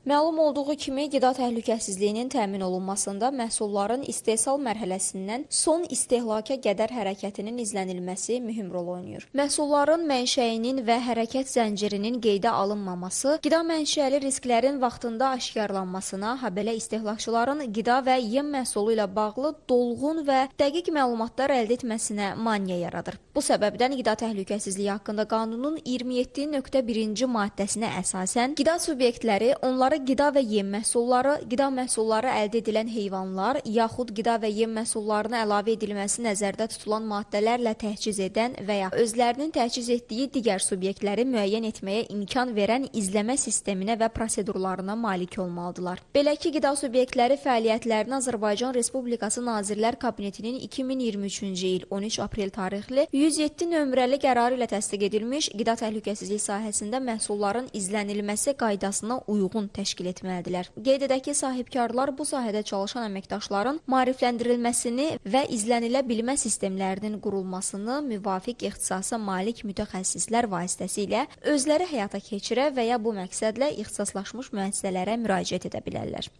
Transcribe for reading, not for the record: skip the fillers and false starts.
Məlum olduğu kimi, qida təhlükəsizliyinin təmin olunmasında məhsulların istehsal mərhələsindən son istehlaka qədər hərəkətinin izlənilməsi mühüm rol oynayır. Məhsulların mənşəyinin və hərəkət zəncirinin qeydə alınmaması, qida mənşəli risklərin vaxtında aşkarlanmasına, habelə istehlakçıların qida və yem məhsulu ilə bağlı dolğun və dəqiq məlumatlar əldə etməsinə maneə yaradır. Bu səbəbdən qida təhlükəsizliyi haqqında qanunun 27.1-ci maddəsinə əsasən qida subyektləri onları qida və yem məhsulları, qida məhsulları əldə edilən heyvanlar, yaxud qida və yem məhsullarına əlavə edilməsi nəzərdə tutulan maddələrlə təchiz edən və ya özlərinin təchiz etdiyi digər subyektləri müəyyən etməyə imkan verən izləmə sisteminə və prosedurlarına malik olmalıdırlar. Belə ki, qida subyektləri fəaliyyətlərini Azərbaycan Respublikası Nazirlər Kabinetinin 2023-cü il 13 aprel tarixli 107 nömrəli qərarı ilə təsdiq edilmiş qida təhlükəsizliyi sahəsində məhsulların izlənilməsi qaydasına uyğun təşkil etməlidirlər. Qeyd edək ki, sahibkarlar bu sahədə çalışan əməkdaşların maarifləndirilməsini və izlənilə bilmə sistemlərinin qurulmasını müvafiq ixtisasa malik mütəxəssislər vasitəsilə özləri həyata keçirə və ya bu məqsədlə ixtisaslaşmış müəssisələrə müraciət edə bilərlər.